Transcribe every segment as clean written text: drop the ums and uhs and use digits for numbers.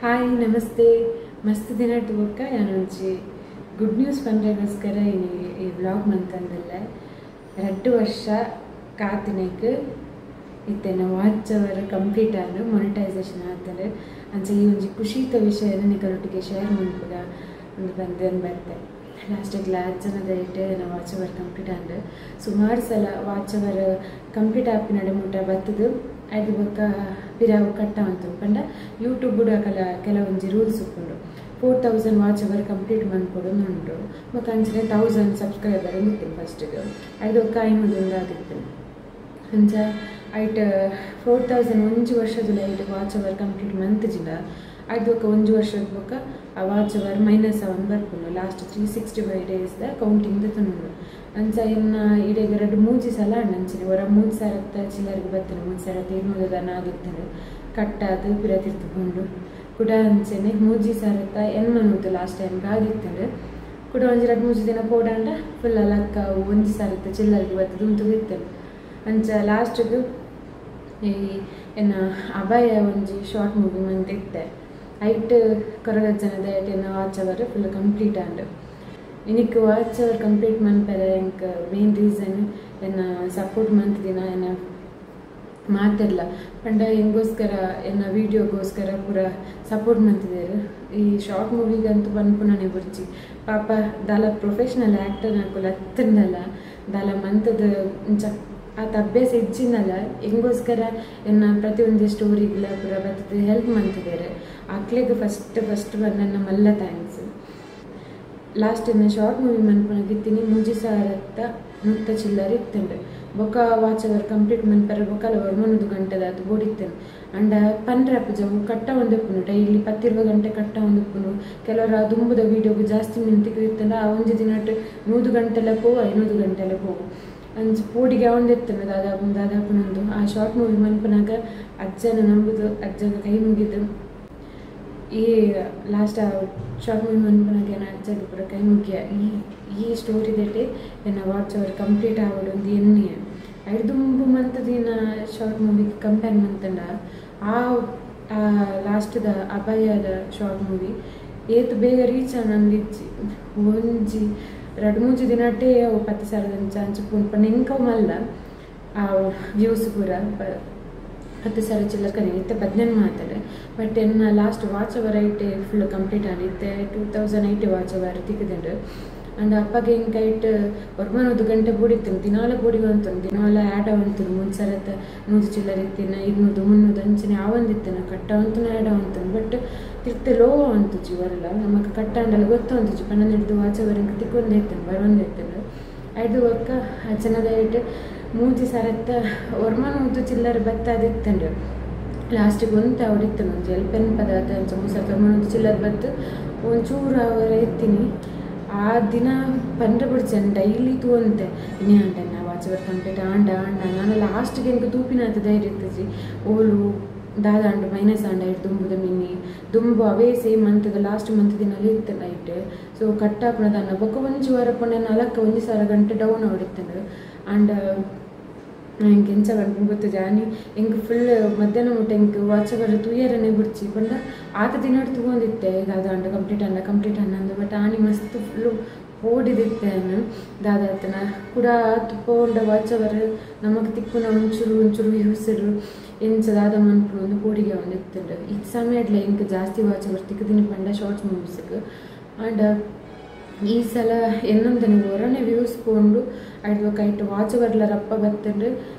Hi namaste ಮಸ್ತ್ ದಿನ ಬೊಕ್ಕ ಯಾನೊಂಜಿ ಗುಡ್ ನ್ಯೂಸ್ ಪಂಡ್ರೆಗೋಸ್ಕರ ಈ ವ್ಲಾಗ್ ಮಂತಂದಲ್ಲ 2 ವರ್ಷ ಕಾತಿನೆಕ್ ಇತ್ತೆನ ವಾಚ್ ಅವರ್ ಕಂಪ್ಲೀಟ್ ಆಂಡ್ ಮೊನಿಟೈಸೇಷನ್ ಆತಂಡ್ ಅಂಚ ಈ ಒಂಜಿ ಖುಷಿತ ವಿಷಯನ ನಿಕಲೊಟ್ಟಿಗೆ ಶೇರ್ ಮನ್ಪುಗ ಒಂದು ಬಂದೇನು ಬರ್ತೆ ಲಾಸ್ಟಿಗೆ ಅಜ್ಜನದ ಇಟ್ಟೆ ನನ್ನ ವಾಚ್ ಅವರ್ ಕಂಪ್ಲೀಟ್ ಆಂಡ್ ಸುಮಾರು ಸಲ ವಾಚ್ ಅವರ್ ಕಂಪ್ಲೀಟ್ ಆಪಿನಡೆ ಮುಟ್ಟ ಬತ್ತದು ಐದು ಬೊಕ್ಕ ಪಿರಾವು ಕಟ್ಟ ಅಂತ ಪಂಡ ಯೂಟ್ಯೂಬ್ ಕೆಲ ಕೆಲವೊಂಜಿ ರೂಲ್ಸ್ ಉಪ್ಪುಂಡು 4000 ವಾಚ್ ಅವರ್ ಕಂಪ್ಲೀಟ್ ಮನ್ಪೊಡು ಉಂಟು ಬೊಕ್ಕ ಅಂಚನೆ 1000 ಸಬ್ಸ್ಕ್ರೈಬರ್ ಇತ್ತು ಫಸ್ಟಿಗೆ ಐದು ಬೊಕ್ಕ 500 ಒಂದಾಗಿತ್ತು ಅಂಚ ಐಟ್ 4000 ಒಂಜಿ ವರ್ಷದ ಐಟ್ ವಾಚ್ ಅವರ್ ಕಂಪ್ಲೀಟ್ ಮಂತ್ಜಿಂಡ ಐದು ಬೊಕ್ಕ ಒಂಜಿ ವರ್ಷದ ಬೊಕ್ಕ ಆ ವಾಚ್ ಅವರ್ ಮೈನಸ್ ಅವನ್ ಬರ್ಪುಂಡು last 365 days the counting the ತುನುಂಡು ಅಂಚ ಇನ್ನು ಇಡೀ 2-3 ಸಲ ಅಂಚಿನ ಹೊರ 3,000 ಚಿಲ್ಲರಿಗೆ ಬರ್ತಾನೆ 3,200 ದನ ಆಗಿರ್ತಾನೆ ಕಟ್ಟಾದು ಪಿರ ತಿರ್ತುಕೊಂಡು ಕುಡ ಅಂಚನೆ 3,800 ಲಾಸ್ಟ್ ಟೈಮ್ಗೆ ಆಗಿರ್ತಾನೆ ಕುಡ ಒಂಜಿ 2-3 ದಿನ ಪೋಡಾಂಡ ಫುಲ್ ಲಕ್ಕ 1,000 ಚಿಲ್ಲರಿಗೆ ಬರ್ತದೆ ಉಂಟು ಇರ್ತಾನೆ ಅಂಚ ಲಾಸ್ಟಿಗೆ ಈ ಎನ್ನ ಅಭಯ ಒಂಜಿ ಶಾರ್ಟ್ ಮೂವಿ ಮಂತ್ ಇತ್ತೆ ಐಟ್ ಕೊರಗಜ್ಜನದ ಐಟ್ ಎನ್ನ ವಾಚ್ ಅವರ್ ಫುಲ್ ಕಂಪ್ಲೀಟ್ ಆಂಡ್ ಇನಿಕ್ ವಾಚ್ ಅವರ್ ಕಂಪ್ಲೀಟ್ ಮನ್ಪೆರೆ ಎಂಕ್ ಮೇನ್ ರೀಸನ್ ಎನ್ನ ಸಪೋರ್ಟ್ ಮಂತ್ ದಿನ ಎನ್ನ ಮಾತಿರ್ಲ ಪಂಡ ಎಂಗೋಸ್ಕರ ಎನ್ನ ವೀಡಿಯೋಗೋಸ್ಕರ ಪೂರ ಸಪೋರ್ಟ್ ಮಂತಿದ್ದೇರು ಈ ಶಾರ್ಟ್ ಮೂವಿಗಂತೂ ಪನ್ಪುನನೆ ಬುರ್ಚಿ ಪಾಪ ದಾಲ ಪ್ರೊಫೆಷ್ನಲ್ ಆ್ಯಕ್ಟರ್ ನಾಕುಲ ಹತ್ತಿರ್ನಲ್ಲ ದಾಲ ಮಂತದ ಇಂಚ ಆತ ಅಭ್ಯಾಸ ಹೆಚ್ಚಿನಲ್ಲ ಹೆಂಗೋಸ್ಕರ ಎನ್ನ ಪ್ರತಿಯೊಂದು ಸ್ಟೋರಿಗಳ ಪೂರ ಬರ್ತದೆ ಹೆಲ್ಪ್ ಮಂತಿದ್ದಾರೆ ಅಕ್ಲೆಗ್ ಫಸ್ಟ್ ಫಸ್ಟ್ ನನ್ನ ಮಲ್ಲ thanks last ಇನ್ನು ಶಾರ್ಟ್ ಮೂವಿ ಮನ್ಪುನಾಗಿತ್ತೀನಿ 3,100 ಚಿಲ್ಲರೆ ಇತ್ತಂಡೆ ಬೊಕ್ಕ ವಾಚ್ ಅವರ್ ಕಂಪ್ಲೀಟ್ ಮನ್ಪರೆ ಬೊಕ್ಕಲ 3 ಗಂಟೆದ ಅದು ಬೋಡಿತ್ತೇನೆ ಅಂಡ ಪನ್ರೆ ಅಪ್ಪಜವು ಕಟ್ಟ ಒಂದಪ್ಪುನು ಡೈಲಿ 10-20 ಗಂಟೆ ಕಟ್ಟ ಒಂದಪ್ಪುನು ಕೆಲವರು ಆ ದುಂಬುದ ವೀಡಿಯೋಗೆ ಜಾಸ್ತಿ ಮಿಂತಿಗೆ ಇತ್ತಂಡ ಆ ಒಂಜಿ ದಿನ 100 ಗಂಟೆಲ್ಲ ಪೋವು 500 ಗಂಟೆಲ್ಲ ಪೋವು ಅಂಚ ಪೋಡಿಗೆ ಅವಂದಿತ್ತೇನೆ ದಾದಾಪು ದಾದಾಪುನೊಂದು ಆ ಶಾರ್ಟ್ ಮೂವಿ ಮನ್ಪುನಾಗ ಅಜ್ಜನ ನಂಬುದು ಅಜ್ಜನ ಕೈ ಮುಗಿದು ಈ ಲಾಸ್ಟ್ ಆ ಶಾರ್ಟ್ ಮೂವಿ ಮನ್ಪುನಾಗ ಏನ ಅಜ್ಜಗೆ ಪೂರ ಕೈ ಮುಗಿಯ ಈ ಈ ಸ್ಟೋರಿ ದಟ್ಟೆ ಎನ್ನ ವಾಚ್ ಅವರ್ ಕಂಪ್ಲೀಟ್ ಆವಡು ಒಂದು ಎಣ್ಣೆ ಐದುಂಬು ಮಂತದಿನ ಶಾರ್ಟ್ ಮೂವಿಗೆ ಕಂಪೇರ್ ಮಂತಂಡ ಆ ಲಾಸ್ಟ್ದ ಅಭಯದ ಶಾರ್ಟ್ ಮೂವಿ ಏತು ಬೇಗ ರೀಚ್ ನಂದಿಚ್ಚಿ ಒಂಜಿ 2-3 ದಿನಟೇ ಅವು 10,000 ಅಂಚ ಅಂಚ ಪುಂಡು ಎಂಕವು ಮಲ್ಲ ಆ ವ್ಯೂಸ್ ಪೂರ 10,000 ಚಿಲ್ಲರ್ ಇತ್ತೆ 18 ಮಾತಾಡೆ ಬಟ್ ಎನ್ನ ಲಾಸ್ಟ್ ವಾಚ್ ಅವರ್ ಐಟೆ ಫುಲ್ ಕಂಪ್ಲೀಟ್ ಆಂಡ್ ಇತ್ತೆ 2080 ವಾಚ್ ಅವರ್ ತಿಕ್ಕಿದಂಡು ಅಂಡ್ ಅಪ್ಪಗೆ ಎಂಕ ಐಟ್ 1 ಗಂಟೆ ಬೋಡಿತ್ತೇನೆ ದಿನಾಲ ಬೋಡಿಗೆ ಅಂತನು ದಿನಾಲ ಆ್ಯಡ್ ಅವಂತನು 3,100 ಚಿಲ್ಲರ್ ಇತ್ತಿನ 200 300 ಅಂಚನೆ ಆವಂದಿತ್ತೇನೆ ಕಟ್ಟ ಅಂತೂ ಆ್ಯಡ್ ಅವಂತನು ಬಟ್ ತಿರ್ತೆ ಲೋ ಅಂತುಜಿ ವರಲ್ಲ ನಮಕ್ ಕಟ್ಟಾಂಡಲ ಗೊತ್ತಂತುಜಿ ಪಂಡ ಹಿಡ್ದು ವಾಚ್ ಅವರ್ ಎಂಕ ತಿಕ್ಕೊಂದೇ ಇತ್ತೇನೆ ಬರೊಂದೇ ಇತ್ತೇನೆ ಐದು ಒಕ್ಕ ಚೆನ್ನದ ಐಟ್ 3,100 ಚಿಲ್ಲರ್ ಬತ್ತಾದಿತ್ತಂಡು ಲಾಸ್ಟಿಗೆ ಒಂತ ಅವಡಿತ್ತನು ಒಂಜಿ ಎಲ್ಪೆನ್ ಪದಾರ್ಥ ಅಂಚ 3,100 ಚಿಲ್ಲರ್ ಬತ್ತು ಒಂಚೂರು ಅವರ ಇತ್ತೀನಿ ಆ ದಿನ ಪಂಡ್ರೆ ಬಿಡ್ಚೇನೆ ಡೈಲಿ ತೂವಂತೆ ಇನ್ನೇ ಅಂಡೆ ನಾ ವಾಚ್ ಅವರ್ ಕಂಪ್ಲೀಟ್ ಆಂಡ ಆಂಡ ನಾನು ಲಾಸ್ಟಿಗೆ ಎಂಕ ತೂಪಿನ ಧೈರ್ಯ ಇತ್ತಜಿ ಓಲು ದಾದ ಅಂಡು ಮೈನಸ್ ಆಂಡ ಐಟ್ ದುಂಬುದ ಮಿನಿ ದುಂಬು ಅವೇ ಸೇಮ್ ಮಂತದ ಲಾಸ್ಟ್ ಮಂತ್ ದಿನಲ್ಲಿ ಇತ್ತು ನೈಟ್ ಸೊ ಕಟ್ಟಾಪುನದನ್ನ ಬೊಕ್ಕ ಒಂಜಿ ವಾರ ಪೊಣ್ಣೆ 4 1,000 ಗಂಟೆ ಡೌನ್ ಅವಡಿತ್ತಂಡು ಆಂಡ್ ಎಂಕ್ ಎಂಚ ಪನ್ಪುಂಡು ಗೊತ್ತು ಜಾನಿ ಎಂಕ್ ಫುಲ್ ಮಧ್ಯಾಹ್ನ ಮುಟ್ಟ ಎಂಕ್ ವಾಚ್ ಅವರ್ ತೂಯರನೆ ಬುಡ್ಚಿ ಪಂಡ ಆತ ದಿನಡ್ ತೂವೊಂದಿತ್ತೆ ದಾದ ಅಂಡ ಕಂಪ್ಲೀಟ್ ಅಂಡ ಕಂಪ್ಲೀಟ್ ಅಂಡ ಬಟ್ ಆನಿ ಮಸ್ತ್ ಫುಲ್ ಓಡಿದಿತ್ತೆ ದಾದಾತನ ಕೂಡ ಆತು ಪೋಂಡ ವಾಚ್ ಅವರ್ ನಮಕ್ ತಿಕ್ಕುನ ಒಂಚೂರು ಒಂಚೂರು ವ್ಯೂಸರು ಎಂಚ ದಾದ ಮನ್ಪುಂಡು ಒಂದು ಪೋಡಿಗೆ ಒಂದಿತ್ತುಂಡು ಈ ಸಮಯಡ್ಲ ಎಂಕ್ ಜಾಸ್ತಿ ವಾಚ್ ಅವರ್ ತಿಕ್ಕುದಿನಿ ಪಂಡ ಶಾರ್ಟ್ಸ್ ಮೂವೀಸ್ಗ್ ಆಂಡ ಈ ಸಲ ಎನ್ನಂದನೆ ಒರನೆ ವ್ಯೂಸ್ ಪೋಂಡು ಐಟ್ ಐಟ್ ವಾಚ್ ಅವರ್ಲ ರಪ್ಪ ಬತ್ತಂಡು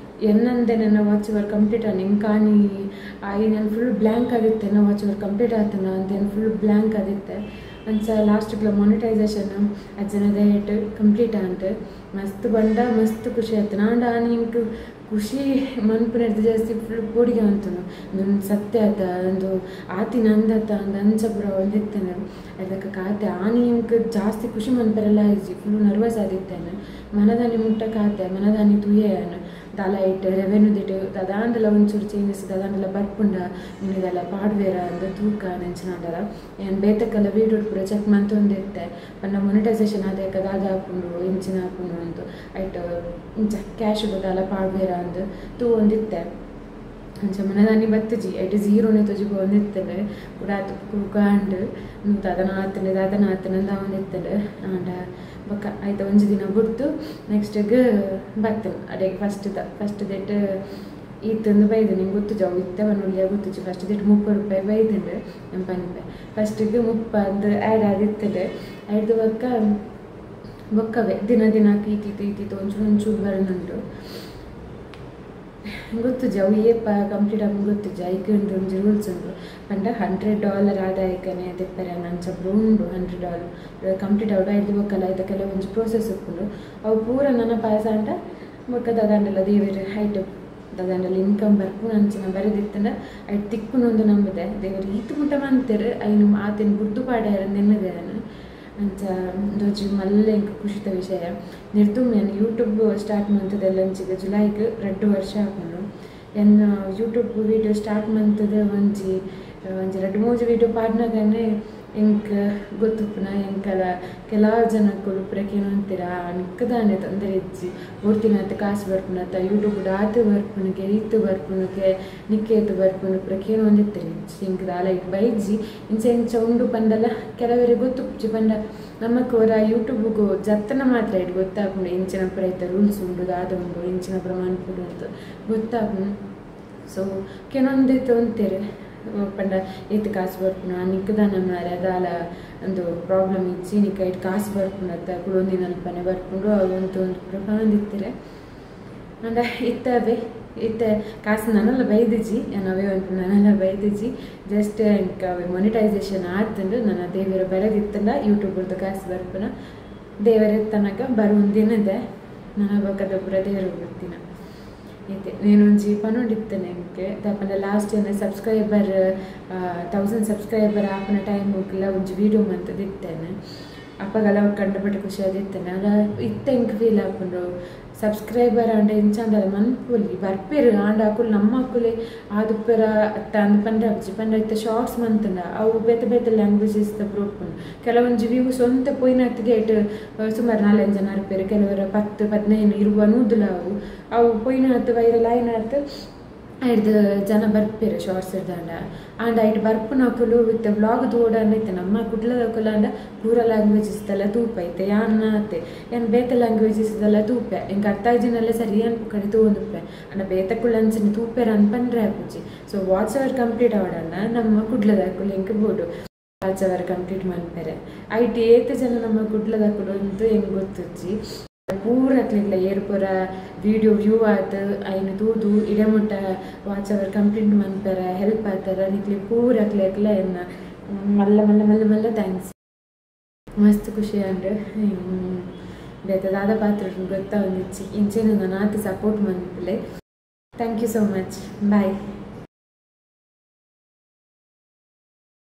ಎನ್ನಂದೆ ನನ್ನ ವಾಚ್ ಅವರ್ ಕಂಪ್ಲೀಟ್ ಆನ್ ಎಂಕಾನಿ ಆಯಿ ನಾನು ಫುಲ್ ಬ್ಲ್ಯಾಂಕ್ ಆಗಿತ್ತೆ ನನ್ನ ವಾಚ್ ಅವರ್ ಕಂಪ್ಲೀಟ್ ಆತನ ಅಂತ ಏನು ಫುಲ್ ಬ್ಲ್ಯಾಂಕ್ ಆಗಿತ್ತೆ ಅಂಚ ಲಾಸ್ಟ್ಗೆ ಮೊನಿಟೈಸೇಷನ್ ಅಜ್ಜನದ ಏಟ್ ಕಂಪ್ಲೀಟ್ ಆಂಟ್ ಮಸ್ತ್ ಬಂಡ ಮಸ್ತ್ ಖುಷಿ ಆಯ್ತು ನಾಂಡ ಆನಿ ಎಂಕ್ ಖುಷಿ ಮನ್ಪುನೆಡ್ದ್ ಜಾಸ್ತಿ ಫುಲ್ ಪೋಡಿಗೆ ಅಂತನು ಒಂದು ಸತ್ಯ ಆತ ಒಂದು ಆತಿನ ಅಂದತ ಅಂದ ಅಂಚ ಪೂರ ಒಂದಿತ್ತೇನೆ ಅದಕ್ಕೆ ಕಾತೆ ಆನಿ ಎಂಕ್ ಜಾಸ್ತಿ ಖುಷಿ ಮನ್ಪರೆಲ್ಲ ಇಜ್ಜಿ ಫುಲ್ ನರ್ವಸ್ ಆದಿತ್ತೇನೆ ಮನದಾನಿ ಮುಟ್ಟ ಕಾತೆ ಮನದಾನಿ ತೂಯೇನು ದಾಲ ಇಟ್ಟು ರೆವೆನ್ಯೂ ದಿಟ್ಟು ದಾದಾಂಡಲ ಒಂಚೂರು ಚೇಂಜಸ್ ದಾದಾಂಡಲ ಬರ್ಪುಂಡ ಇದೆಲ್ಲ ಪಾಡ್ವೇರ ಅಂದ ತೂಕ ನೆಂಚಿನಾಂಡಲ ಏನು ಬೇತಕ್ಕೆಲ್ಲ ವೀಡಿಯೋ ಪೂರ ಚೆಕ್ ಮಂತೊಂದಿತ್ತೆ ಪಂಡ ಮೊನಿಟೈಸೇಷನ್ ಆದೇಕ ದಾದ ಹಾಪುಂಡು ಇಂಚಿನ ಹಾಪುಂಡು ಅಂತು ಐಟ್ ಇಂಚ ಕ್ಯಾಶ್ ದಾಲ ಪಾಡ್ವೇರ ಅಂದ್ ತೂವೊಂದಿತ್ತೆ. ಅಂಚ ಮನದಾನಿ ಬತ್ತುಜಿ ಐಟ್ ಜೀರೋನೆ ತೊಜಿ ಪೋವೊಂದಿತ್ತಂಡ್ ಪೂರ ಕುಕಾಂಡ್ ದಾದನ ಆತ್ಂಡ್ ದಾದನ ಆತ್ಂಡ್ ಆವೊಂದಿತ್ತಂಡ್ ಆಂಡ ಬೊಕ್ಕ ಐತ ಒಂಜಿ ದಿನ ಬುಡ್ದು ನೆಕ್ಸ್ಟ್ಗ್ ಬತ್ತಂಡ್ ಅಡೆಗ್ ಫಸ್ಟ್ that ಈತಂದು ಬೈದು ನಿಂಗೆ ಗೊತ್ತುಜಿ ಅವು ಇತ್ತೆ ಪನೊಲಿಯ ಗೊತ್ತುಜಿ ಫಸ್ಟ್ that 30 ರೂಪಾಯಿ ಬೈದುಂಡು ನಾನು ಪನ್ಪೆ ಫಸ್ಟಿಗೆ 30 ಅಂದ್ ಆ್ಯಡ್ ಆದಿತ್ತಂಡ್ ಐಡ್ದ್ ಬೊಕ್ಕ ಬೊಕ್ಕವೇ ದಿನ ದಿನಕ್ಕೆ ಈತೀತು ಈತೀತು ಒಂಚೂರು ಒಂಚೂರು ಬರೋನುಂಟು ಗೊತ್ತುಜಿ ಅವು ಏಪ ಕಂಪ್ಲೀಟ್ ಆಪುಂಡು ಗೊತ್ತುಜಿ ಐಕ್ ಒಂಜಿ ರೂಲ್ಸ್ ಉಂಡು ಪಂಡ $100 ಆದಾಯಕನೆ ದೆಪ್ಪರೆ ಅಂಚ ಪೂರ ಉಂಡು $100 ಕಂಪ್ಲೀಟ್ ಆವೊಡು ಐಡ್ದ್ ಬೊಕ್ಕಲ ಐತ ಕೆಲವೊಂಜಿ ಪ್ರೋಸೆಸ್ ಉಪ್ಪುಂಡು ಅವು ಪೂರ ನನ ಪಾಸ್ ಆಂಡ ಬೊಕ್ಕ ದಾದಾಂಡಲ ದೇವೆರ್ ಐಟ್ ದಾದಾಂಡಲ ಇನ್ಕಮ್ ಬರ್ಪುನ ಅಂಚಿನ ಬರೆದಿತ್ತಂಡ ಐಟ್ ತಿಕ್ಕುನು ಅಂದ್ ನಂಬುದೆ ದೇವೆರ್ ಈತ್ ಮುಟ್ಟ ಮಂತೆರ್ ಐನ್ ಆತೆನ್ ಬುಡ್ದು ಪಾಡ್ಯೆರ್ ನೆನ್ನದೆ ಯಾನ್ ಅಂಚ ಒಂಜಿ ಮಲ್ಲ ಎಂಕ್ ಖುಷಿತ ವಿಷಯ ನಿರ್ದುಮ್ ಯಾನ್ ಯೂಟ್ಯೂಬ್ ಸ್ಟಾರ್ಟ್ ಮಂತುದೆಲ್ಲ ಅಂಚಿಗ್ ಜುಲೈಗ್ 2 ವರ್ಷ ಆಪುಂಡು ಎನ್ನ ಯೂಟ್ಯೂಬ್ ವೀಡಿಯೋ ಸ್ಟಾರ್ಟ್ ಮಂತುದು ಒಂಜಿ ಒಂಜಿ 2-3 ವೀಡಿಯೋ ಪಾಡ್ನಗನೆ ಎಂಕ್ ಗೊತ್ತುಪ್ಪುನ ಎಂಕಲ ಕೆಲವು ಜನಕ್ಕುಲು ಪೂರ ಕೇನೊಂತೆರ್ ನಿಕ್ಕ್ ದಾನೆ ತೊಂದರೆ ಇಜ್ಜಿ ಬೋಡ್ತಿನಾತ್ ಕಾಸು ಬರ್ಪುನತ ಯೂಟ್ಯೂಬ್ ಆತ್ ಬರ್ಪುನಗೆ ಈತ್ ಬರ್ಪುನಗೆ ನಿಕ್ಕ್ ಏತ್ ಬರ್ಪುಂಡು ಪೂರ ಕೇನೊಂದಿತ್ತೆರ್ ಇಜ್ಜಿ ಎಂಕ್ ದಾಲ ಇಟ್ ಬೈಜಿ ಇಂಚ ಇಂಚ ಉಂಡು ಪಂಡಲ ಕೆಲವೆರೆಗ್ ಗೊತ್ತುಪ್ಪುಜಿ ಪಂಡ ನಮಕ್ ಒರ ಯೂಟ್ಯೂಬ್ಗ್ ಜತ್ತನ ಮಾತ್ರ ಐಟ್ ಗೊತ್ತಾಪುಂಡು ಇಂಚಿನ ಪೂರ ಐತ ರೂಲ್ಸ್ ಉಂಡು ದಾದ ಉಂಡು ಇಂಚಿನ ಪೂರ ಮನ್ಪೊಡು ಅಂದ್ ಗೊತ್ತಾಪುಂಡು ಸೊ ಕೆನೊಂದಿತ್ತು ಅಂತೆರ್ ಪಂಡ ಏತ್ ಕಾಸು ಬರ್ಪುನ ನಿಕ್ಕ್ ದಾನ ಮಾರ್ರೆ ದಾಲ ಉಂದು ಪ್ರಾಬ್ಲಮ್ ಇಜ್ಜಿ ನಿಕ್ಕ್ ಐಟ್ ಕಾಸು ಬರ್ಪುಂಡತ್ತ ಕುಡೊಂದಿನಲ್ಪನೆ ಬರ್ಪುಂಡು ಅವು ಒಂತು ಒಂದು ಪೂರ ಪನೊಂದಿತ್ತೆರ್ ಆಂಡ ಇತ್ತವೇ ಇತ್ತೆ ಕಾಸು ನನಲ ಬೈದಿಜಿ ಯಾನ್ ಅವೇ ಪನ್ಪುನ ನನಲ ಬೈದಿಜಿ ಜಸ್ಟ್ ಎಂಕ್ ಅವೇ ಮೊನಿಟೈಸೇಷನ್ ಆತುಂಡು ನನ ದೇವೆರ್ ಬರೆದಿತ್ತುಂಡ ಯೂಟ್ಯೂಬ್ರ್ದು ಕಾಸು ಬರ್ಪುನ ದೇವೆರ್ ತನಕ ಬರುವಂದಿನದೆ ನನ ಬೊಕ್ಕದ ಪೂರ ದೇವೆರ್ ಬುಡ್ತಿನ ಇತ್ತೆ నేనొంజి ಪನೊಂದಿತ್ತೇನೆ ಎಂಕ್ ದಾಪಂಡ ಲಾಸ್ಟ್ ಇಯರ್ ಸಬ್ಸ್ಕ್ರೈಬರ್ 1000 ಸಬ್ಸ್ಕ್ರೈಬರ್ ಆಪುನ ಟೈಮುಗ್ಲ ಒಂಜಿ ವೀಡಿಯೋ ಮಂತುದಿತ್ತೇನೆ ಅಪಗಲ ಕಂಡಪಟ್ಟೆ ಖುಷಿ ಆದಿತ್ತೇನೆ ಆಂಡ ಇತ್ತೆ ಎಂಕ್ ಫೀಲ್ ಆಪುಂಡು ಸಬ್ಸ್ಕ್ರೈಬರ್ ಆಂಡ ಇಂಚಾಂಡಲ ಮನ್ಪೊಲಿ ಬರ್ಪೆರ್ ಆಂಡ ಅಕುಲು ನಮ್ಮ ಅಕುಲೆ ಆದುಪ್ಪೆರ ಅತ್ತ ಅಂದ್ ಪಂಡ ಆಪುಜಿ ಪಂಡ ಇತ್ತೆ ಶಾರ್ಟ್ಸ್ ಮಂತುಂಡ ಅವು ಬೇತೆ ಬೇತೆ ಲ್ಯಾಂಗ್ವೇಜಸ್ ದ ಪೂರ ಉಪ್ಪುಂಡು ಕೆಲವೊಂಜಿ ವ್ಯೂಸ್ ಒಂತೆ ಪೋಯಿನತ್ತಿಗೆ ಐಟ್ ಸುಮಾರು 4-5 ಜನ ಇರ್ಪೆರ್ ಕೆಲವರ 10, 15, 20, 100 ಅವು ಅವು ಪೋಯಿನಾತ್ ವೈರಲ್ ಆಯಿನಾತ್ ಐಡ್ದ್ ಜನ ಬರ್ಪೆರ್ ಶಾರ್ಟ್ಸ್ ದಾಂಡ ಆಂಡ ಐಟ್ ಬರ್ಪುನಕುಲು ಇತ್ತೆ ವ್ಲಾಗ್ ತೂವೊಡಾಂಡ ಇತ್ತೆ ನಮ್ಮ ಕುಡ್ಲದಕುಲು ಆಂಡ ಪೂರ ಲ್ಯಾಂಗ್ವೇಜಸ್ ದೆಲ್ಲ ತೂಪ ಇತ್ತೆ ಯಾನ್ ಆತೆ ಯಾನ್ ಬೇತೆ ಲ್ಯಾಂಗ್ವೇಜಸ್ ದೆಲ್ಲ ತೂಪೆ ಎಂಕ್ ಅರ್ಥ ಆಯಿಜಿನಲ್ಲ ಸರಿ ಯಾನ್ ಕಡೆ ತೂವೊಂದುಪ್ಪೆ ಆಂಡ ಬೇತೆಕುಲು ಅಂಚಿನ ತೂಪೆರ್ ಅಂದ್ ಪನ್ರೆ ಆಪುಜಿ ಸೊ ವಾಚ್ ಅವರ್ ಕಂಪ್ಲೀಟ್ ಆವೊಡಾಂಡ ನಮ್ಮ ಕುಡ್ಲದಕುಲು ಎಂಕ್ ಬೋಡು ವಾಚ್ ಅವರ್ ಕಂಪ್ಲೀಟ್ ಮನ್ಪೆರೆ ಐಟ್ ಏತ್ ಜನ ನಮ್ಮ ಕುಡ್ಲದಕುಲು ಅಂದ್ ಎಂಕ್ ಗೊತ್ತುಜ್ಜಿ ಪೂರ ಅಕ್ಲೆಗ್ಲ ಏರ್ ಪೂರ ವೀಡಿಯೋ ವ್ಯೂ ಆತ್ ಐನ್ ತೂದು ಇಡೆ ಮುಟ್ಟ ವಾಚ್ ಅವರ್ ಕಂಪ್ಲೀಟ್ ಮನ್ಪೆರೆ ಹೆಲ್ಪ್ ಆತರ ನಿಕ್ಲೆ ಪೂರ ಅಕ್ಲೆಗ್ಲ ಎನ್ನ ಮಲ್ಲ ಮಲ್ಲ ಮಲ್ಲ ಮಲ್ಲ thanks ಮಸ್ತ್ ಖುಷಿ ಆಂಡ್ ಬೇತೆ ದಾದ ಪಾತ್ರ ಗೊತ್ತಾವೊಂದಿಜ್ಜಿ ಇಂಚೆನೆ ನನಾತ್ support ಮನ್ಪುಲೆ thank you so much bye.